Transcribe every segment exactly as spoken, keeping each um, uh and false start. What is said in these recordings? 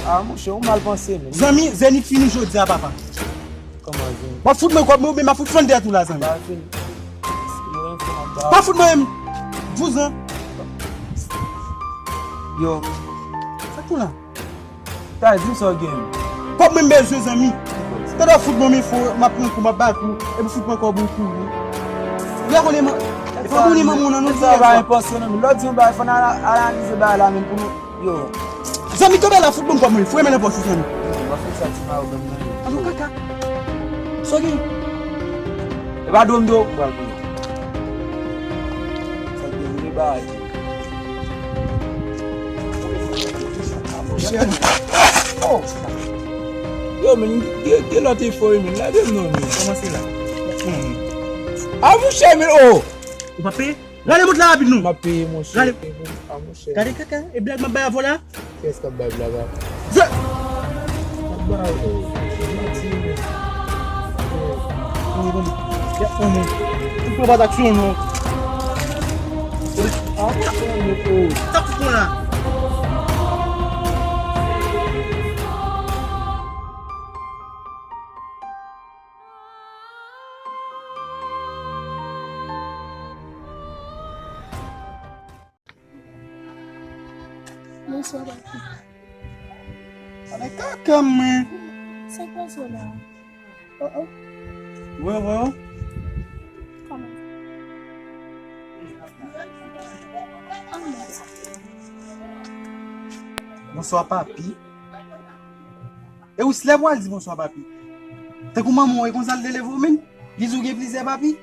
A, monchè, ou mal panse, men. Zanmi, Zenith fini jodi a, papa. Kòman, Zenith? W ap fout mwen kòb mwen, oubyen m ap fout fann dèyè tou la, zanmi. Ba, fini. Yo, enfo nan ba. Pa fout mwen menm. Vouzan. Yo. Sa k tou la? Ta di m sa w gen. Kòb mwen m bezwen, zanmi. Tande w fout mwen men fò, m ap pran kou, m ap bay kou, epi w fout mwen kòb ou kouri. Lè konnen man, lè konnen manman w nan nou. Sa pa enpòsib non, men lè w di yon bagay, fò n ala-, analize bagay la menm pou nou. Yo. Zanmi, tonbe la, fout bon kòb mwen, foure men nan pòch ou, zanmi. Yo, m ap fè sa ti mayo menm nan. Alo, kaka. Sa w gen? E pa do m do, pral pou. Sa gen yon bagay. Oh. Yo, men, gen, gen lòt efò, men. Lage m non, men. Kòmanse la. Hmm. A, monchè, men, oh! Ou pa peye? Rale mont la rapid non. M ap peye, monchè. Rale. A, monchè. Gade kaka, e blag m ap bay avè w la? Kiyès k ap bay blag la? Zè! M ap bay, oh, manti, men. Oh, oh, oh, oh. Y ap pran mwen. Ou pran pa taksi non. A, monchè, men, oh. Sa fout mwen la? Bonswa, papi. Ann kaka mwen. Sa k pase w la? Oh, oh. Wi, wi. Kòman? Bonswa, papi. E Wislè pral di bonswa, papi. Tankou manman w, e konsa l te leve w menm? Li di w gen plizyè papi?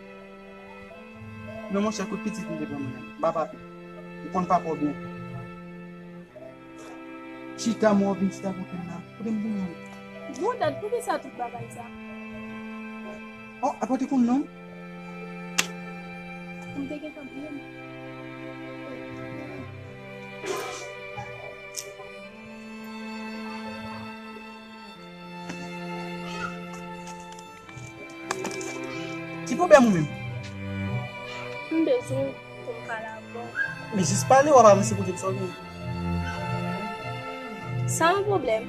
Non, monchè, kout pitit m te pran mwen. M pa papi. Ou konn papa w byen. Chita, mwen vin chita kote m la. Kote m vin la? Bon, dad, poukisa tout bagay sa? Oh, apa w te konn non? M te gentan bliye m. Ki pwoblèm ou menm? M bezwen pou m pale avè w. Men jis pale, w ap avanse kote m sa w gen. Sa yon pwoblèm?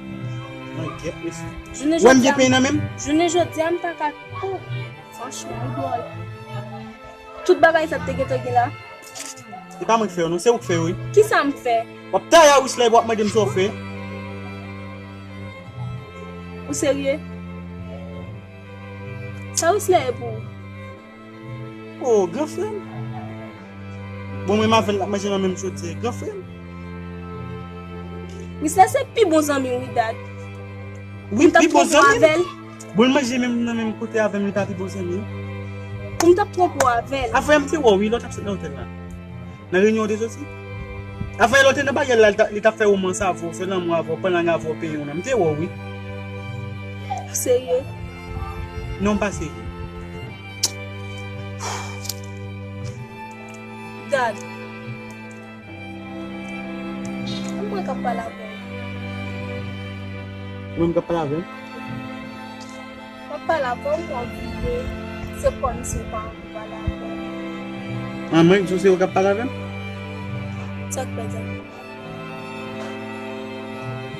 Mwen kèt, mesye. Jounen jodi a, jounen jodi a, m ta ka, oh, franchman, ou dwòl. Tout bagay sa te gentan gen la. E pa mwen k fè yo, non, se ou k fè yo, wi. Kisa m fè? W ap taye a Wislè epi w ap mande m sa w fè. Ou serye? Sa Wislè ye pou ou? Oh, gran frè m. Bon, mwen m avè l n ap manje nan menm chodyè, gran frè m. Wislè se pi bon zanmi w, wi, dad. Wi, pi bon zanmi m. Bon, l manje menm nan menm kote avè m, li pa pi bon zanmi w? Pou m t ap twonpe w avè l. Avè m te wè w, wi, lè w t ap sot nan otèl la. Nan reyinyon w te soti? Avè lè w te nan baryè la, li t ap, li t ap fè womans avè w, fè lanmou avè w, pran lang avè w, peye w nan. M te wè w, wi. Ou serye? Non, m pa serye. Dad. Mwen k ap pale avè w. Mwen k ap pale avè w? M ap pale avè w, w ap vire, se kòmsi w pa anvi pale avè m. An mwen, se w k ap pale avè m? Sa k fè sa?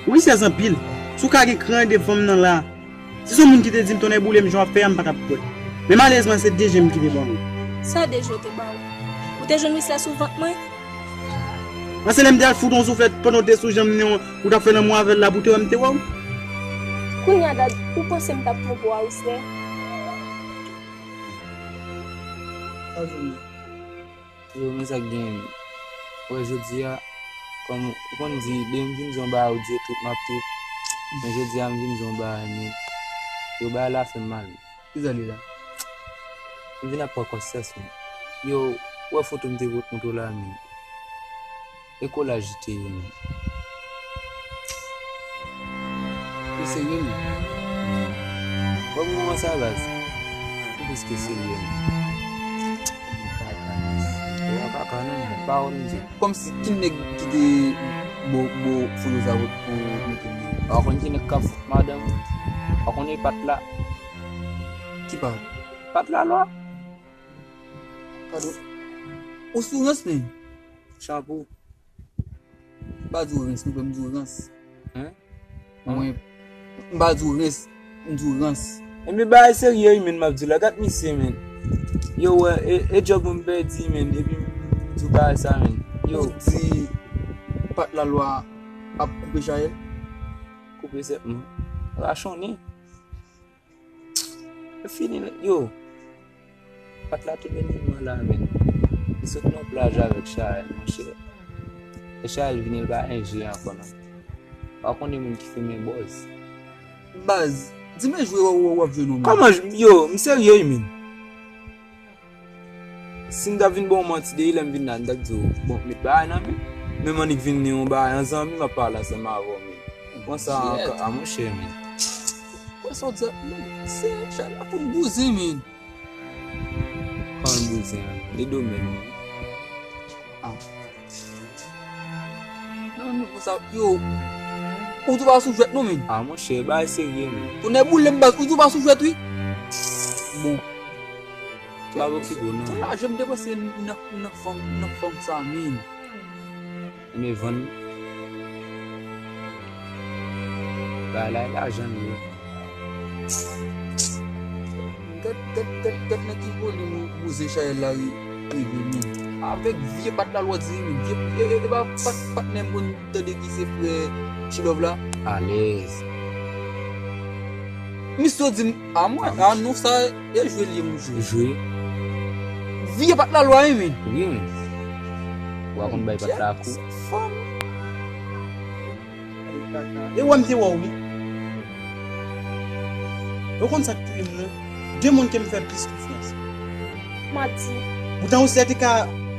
Wi, sèz anpil. Si w ka gen kran devan m nan la. Si se yon moun ki te di m tonnè boule m jan w ap fè a, m pa t ap kwè. Men malerezman, se de je m ki te ban mwen. Sa de je w te ba w? Ou te jwenn Wislè sou vant mwen? An se lè m te al fout yon souflèt pandan w te sou janm mwen an, ou t ap fè lanmou avè l la pou te wè m te wè w. Kounye a, dad, ou panse m t ap twonpe w a Wislè? Sa w jwenn? Yo, men sa k genyen. Wè, jodi a, kòm ou konn di, depi m vin di yon bagay, ou di e tout, m ap tout. Men jodi a, m vin di yon bagay, men yo, bagay la fè m mal. Kisa l ye la? M vin ap pran konsyans, men. Yo, ou wè foto m te pote montre w la, men. E kolaj li te ye, men. Ou serye, men? Bon, moman sa, baz. Ou plis ke serye, men. Ou pa ka, men. Ou pa ka, non, men. Pawòl, men. Kòmsi ki nèg ki te bo, bo foto sa pou, pou mete m? Ou pa konn ki nèg k ap fout madanm? Ou pa konn e Pat la? Ki Pat? Pat la, lwa. Gade, ou sou rans, men. Chapo. Pa di w rans, non, frè m, di w rans. Hein? Mwen, m pa di w rens, m di w rans. Ebyen, bagay serye wi, menn, m ap di w la. Gad misye, menn. Yo, wè, e, e djòb mwen m pèdi, menn, epi m di w bagay sa, menn. Yo. Ou di Pat Lalwa ap koupe Chayèl? Koupe sèp mwen. Rachonnen. Yo fini, yo. Pat la tou dènyèman la, menn. Li sot nan plaj avèk Chayèl, monchè. E Chayèl vini, li pa enje ankò, non. Pa konnen moun ki fimen bòz. Baz, di m e jwe w, w, w ap jwe non, menn. Kòman j-, yo, m serye wi, menn. Si m ta vin ba w manti depi lè m vin la, m t ap di w, bon, met bagay nan men. Men m annik vin ni yon bagay an zanmi, m ap pale ansanm avè w, menn. Pran sa an ka, a monchè, menn. Wè sa w di a, menn, se Chayèl la pou n bouzen, menn. Kòman bouzen an? Li domèn li. Ah. Non, non, konsa, yo. Ou tou pa sou jwèt non, menn. Ah, monchè, bagay serye, menn. Tonnè boule m baz, ou tou pa sou jwèt, wi. Bon. M pa okipe w, non. Tout lajan m depanse nan, nan fanm, nan fanm sa, menn. Ebyen, vann. Bagay la, e lajan li ye. Gad, gad, gad, gad nan ki volim bouzen Chayèl la ri-, rive, menn. Avèk vye Pat Lalwa di, menn. Vye, e, e, e pa Pat, patnè m konn tande ki se frè Chilòv la. Alèz. Misye di m, a mwen, a non, sa e jwe li ye, monchè. Jwe. Vye Pat Lalwa, wi, menn. Wi, menn. Ou pa konn bay Pat la kou. Fanm. E wè m te wè w wi. Ou konn sa k touye m non? De moun ke m fè plis konfyans. Manti. Poutan ou sè te ka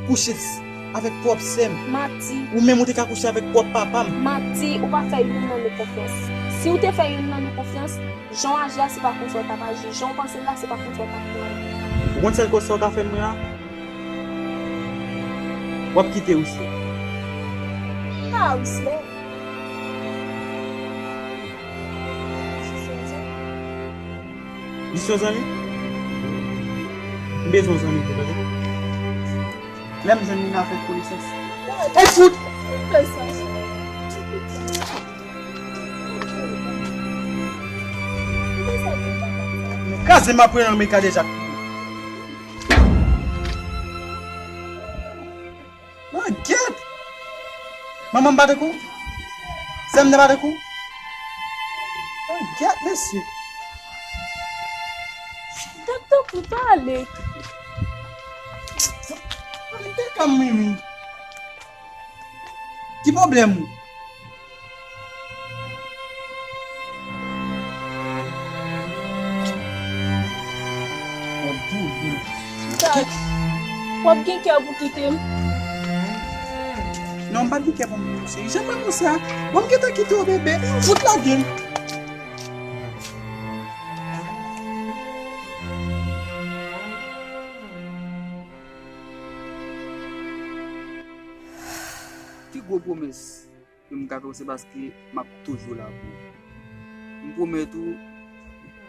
kouche s-, avèk pwòp sè m. Manti. Ou menm ou te ka kouche avèk pwòp papa m. Manti, ou pa fè youn nan nou konfyans. Si w te fè youn nan nou konfyans, jan w aji a se pa konsa w t ap aji. Jan w panse l la se pa konsa w t ap pran l. Ou konn sèl koze sa w ka fè m la? W ap kite Wisler. Pa Wisler. Jis yon zanmi? M bezwen yon zanmi vre, tande. Lè m jwenn li, n a fè konesans. Ey, fout! Kraze m apre nan men kadejak. Mwen gyèt! Manman m pa te kou? Sè m te pa te kou? Mwen gyèt, mesye! Gad tankou pale! Pale te ka m mimi. Ki pwoblèm ou? W ap gen kè pou kite m. Non, m pa t gen kè pou m kite w, cheri. Jan m pa konsa. Bon, m gentan kite w, bebe. Fout lage m. Pi gwo pwomès ke m ka fè w, se paske m ap toujou la pou ou. M pwomèt ou,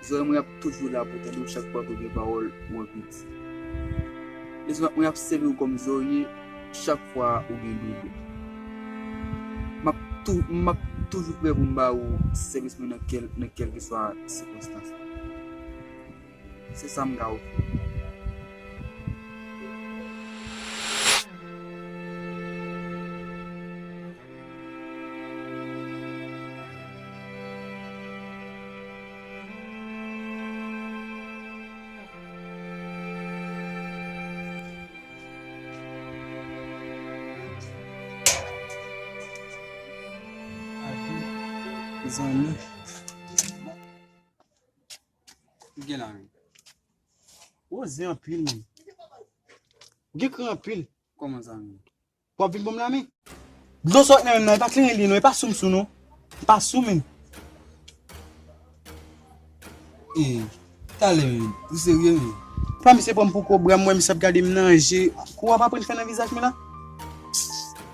zòrèy mwen ap toujou la pou tande w chak fwa ke gen pawòl ou anvi di. Lespri mwen ap sèvi w kòm zòrye chak fwa ou gen doulè. M ap tou-, m ap toujou prè pou m ba ou sèvis mwen nan kèl-, nan kèlkeswa sikonstans. Se sa m ka ofri. Zanmi. Ou gen la menm. Ou zen anpil, menm. Ou gen kran anpil. Kòman sa menm? W ap vin ban m la men. Dlo sot nan men m nan, e pa kleren li non, e pa sou m sou non. E pa sou menm. E, talè menm, ou serye menm? Pa misye pran m pou kobra, m wè misye ap gade m nan je. Kou w ap aprann fè nan vizaj mwen la?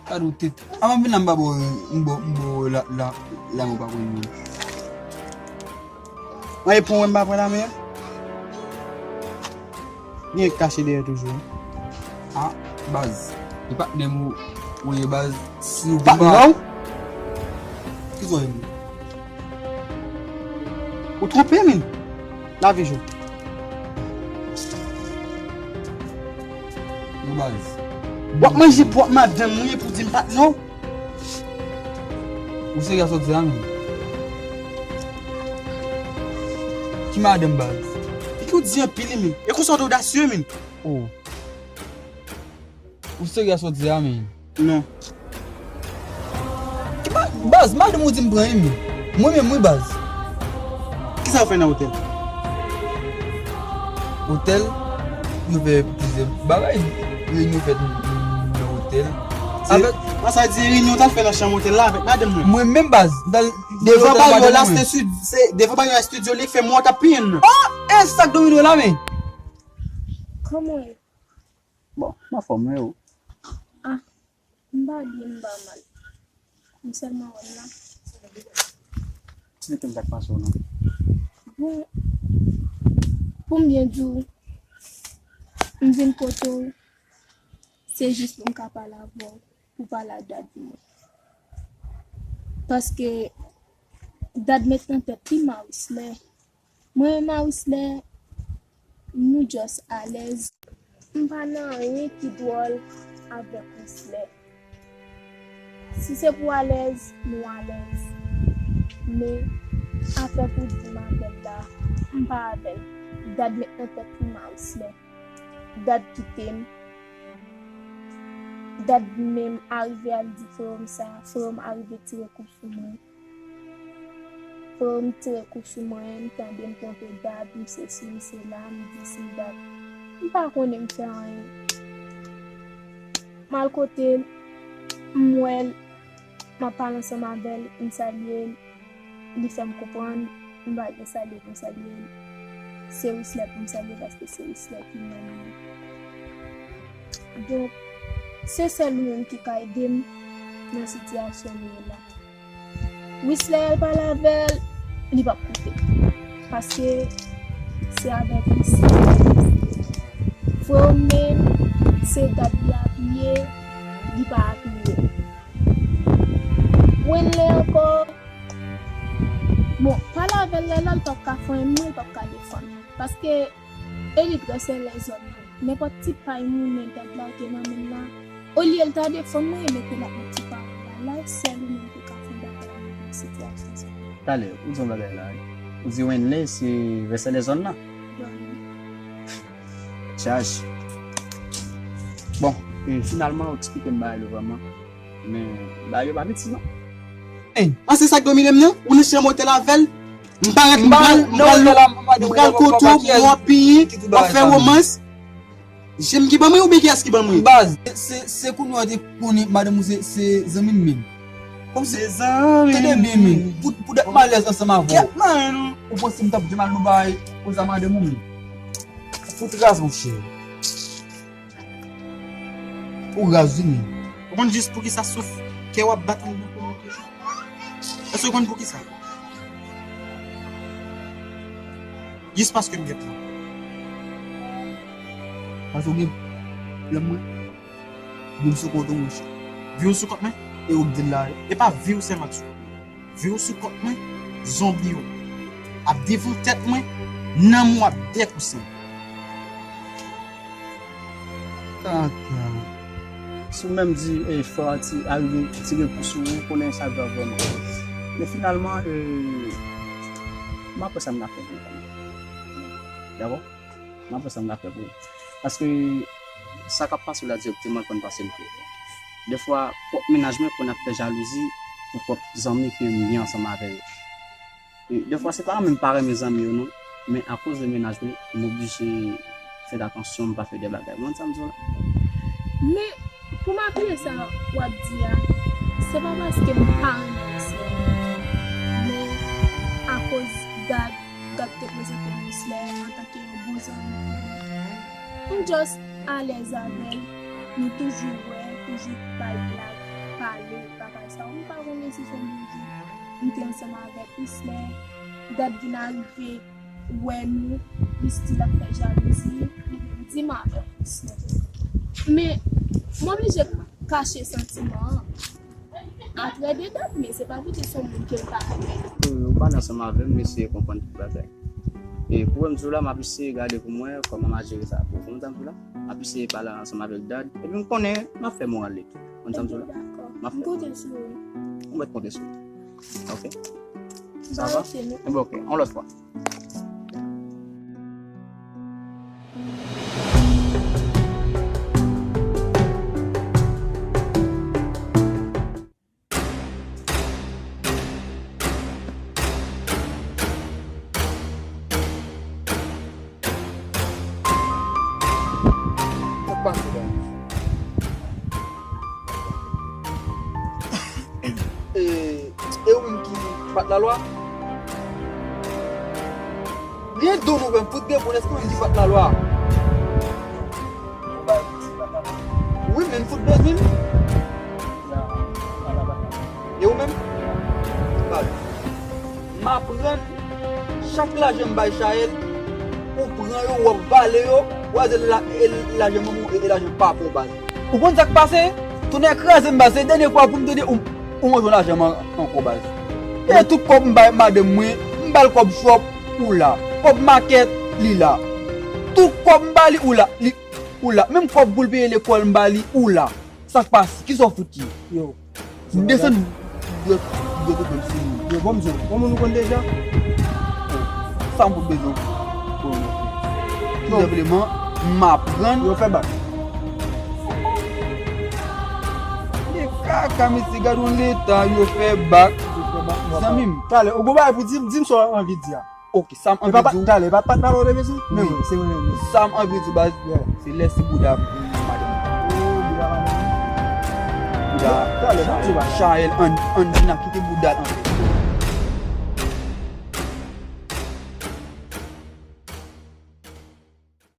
Gad ou tèt. Avan m vin la m pa ba w, m ba w, m ba w la, la, la men w pa pran menm. Mwen e pran w m pa pran la men an. Gen kache dèyè toujou. Ah, baz. E patnè m ou, ou ye baz. Si ou pa. Patnè w? Kisa w ye menm? Ou twonpe, men. Lave je w. Non, baz. W ap manje pwòp madanm mwen pou di m pa t non. Ou serye sa w di a, men? Ki madanm, baz? Piga w di anpil, men. E konsa w te odasye, men. Oh. Ou serye sa w di a, men? Non. Ki ba-, baz, madanm ou di m pran, men. Mwen menm, wi, baz. Kisa w fè nan otèl? Otèl? Yo fè plizyè bagay. Reyinyon fèt nan otèl. Avèk. An, sa di reyinyon w t al fè nan chanm otèl la avèk madanm mwen. Mwen menm, baz. Devan baryè la, se devan baryè la estidyo li fè mwen w t ap piyen nan. Oh! E sa k domine w la, men? Kòman w ye? Bon, m anfòm, e ou? Ah, m pa byen, m pa mal. M sèlman wè m la. Mete m sa k pase w non. Bon, pou m byen di w, m vin kote w, se jis pou m ka pale avè w, pou pale ak dad mwen. Paske dad met nan tèt li Mawislè. Mwen menm a Wislè, nou just alèz. M pa nan anyen ki dwòl avèk Wislè. Si se pou alèz, nou alèz. Men, afè pou di m avè l la, m pa avè l. Dad met nan tèt li m a Wislè. Dad kite m. Dad menm arive al di frè m sa, frè m arive tire kou sou mwen. Frè m tire kou sou mwen, m tande m twonpe dad, m sesi, m sela, m disi, dad. M pa konnen m fè anyen. M al kote l, m wè l, m ap pale ansanm avè l, m salye l, li fè m konprann m pa gen salye pou m salye l. Se Wislè pou m salye paske se Wislè ki manman m. Donk, se sèl ou menm ki ka ede m nan sitiyasyon m ye la. Wislè al pale avè l, li p ap koute. Paske se avèk Wislè. Frè w menm, se dad li apiye, li pa apiye. Wenlè ankò, bon, pale avè l lè la, l p ap ka fè anyen, li p ap ka defann. Paske e li trè sèlè zòn nan. Nenpòt ti pay mounen dad lage nan men l la, olye l ta defann mwen, e mete l ap met ti pawòl la. La, e sèl ou menm ki ka fè yon bagay nan sitiyasyon sa. Talè, ou di yon bagay la, wi. Ou di Wenlè se vè sèlè zòn nan. Bon. Chaj. Bon, e finalman, ou eksplike m bagay yo vrèman. Men, bagay yo pa piti, non. An, se sa k domine m nan? Ou nan chanm otèl avè l? M parèt, m pral, m pral, m pral kote w, m wè w ap piye, w ap fè womans. Je m ki ban mwen oubyen kiyès ki ban mwen? Baz, se, se kounye a w te konnen madanm ou se, se zanmi m menm. Kòmsi, tande byen, men. Pou, pou dat m alèz ansanm avè w. Ou panse m t ap di mal nou bay konsa madanm ou, men? Fout raz, monchè. Ou raz wi, men. Ou konn jis poukisa souf kè w ap bat anndan kò w toujou? Èske w konn poukisa? Jis paske m gen plan. Paske w gen plan mwen. Vi w sou kont ou, monchè. Vi w sou kont mwen? E ou k di l la, wi. E pa vi w sèlman k sou kont mwen. Vi w sou kont mwen, zonbi w ap devan tèt mwen, nanm ou ap dèkousen. Tata. Si w menm di, e, frè a ti arive tire kou sou ou, konnen sa grav vrèman. Men finalman, e, m ap wè sa m ka fè pou ou. Dakò? M ap wè sa m ka fè pou ou. Paske sa k ap pase w la dirèkteman konn pase m tou. Dèfwa, pwòp mennaj mwen konn ap fè jalouzi pou pwòp zanmi ke m gen ansanm avè yo. E dèfwa, se pa mwen menm pa renmen zanmi yo, non. Men akoz de mennaj mwen, m oblije fè atansyon, m pa fè de bagay. Ou konprann sa m di w la? Men, pou m apiye sa w ap di a, se pa paske m pa renmen Wislè. Men, akoz dad, dad te prezante m Wislè antanke yon bon zanmi pou mwen. M just alèz avè l. Nou toujou wè, toujou bay blag, pale, bagay sa yo. M pa konnen si se yon bon jou. M te ansanm avèk Wislè. Dad vin arive wè nou, li still ap fè jalouzi, li vin di m avèk Wislè. Men, m oblije kache santiman an. Antre dedan, men se pa vle di se yon moun ke m pa renmen. Wi, ou pale ansanm avè m, m eseye konprann tout bagay. E pou m di w la, m ap eseye gade pou m wè kòman m a jere sa pou ou. Ou konprann sa m di w la? M ap eseye pale ansanm avèk dad. Epi m konnen m ap fè moral li tou. Ou konprann sa m di w la? Dakò. M ap fè moral. M konte sou ou. Ou mèt konte sou ou. Ok? Sa va? Ebyen, ok, yon lòt fwa. Sa k pase la? E, e ou menm ki bat lalwa? Gen do nou wè m fout de moun, èske ou menm ki bat lalwa? Wi, men m fout bezwen l. E ou menm? Baz. M aprann chak lajan m bay Chaël, ou pran yo, w ap vale yo, w a di la, e lajan manman w, e lajan papa w, baz. Ou konn sa k pase? Tonnè kraze m, baz, se dènye fwa pou m tande ou, ou manje yon lajan m an-, ankò, baz. E tout kòb m bay madanm mwen, m ba l kòb chòp, ou la. Kòb makèt, li la. Tout kòb m ba li, ou la. Li, ou la. Menm kòb pou l peye lekòl, m ba li, ou la. Sa k pase? Kisa w fout ye? Yo. M desann dwèt, dwèt ou menm sou moun. Yo, bon, m di w, yon moun ou konn deja? Sa m fout bezwen. Bon, ok. Tou senpleman, m aprann. Yo fè bak. E kaka, mesye, gad yon leta, yo fè bak. Yo fè bak, yo fè bak. Zanmi m. Talè, ou gon bagay pou di m, di m sa w anvi di a. Ok, sa m anvi di w. Talè, e pa patnè w te bezwen? Wi, se mwen menm, wi. Sa m anvi di w, baz, se lè si bouda madanm. Oh, bouda madanm. Bouda, talè, pa di bagay. Chaël, An-, Anjina, kite bouda l antre.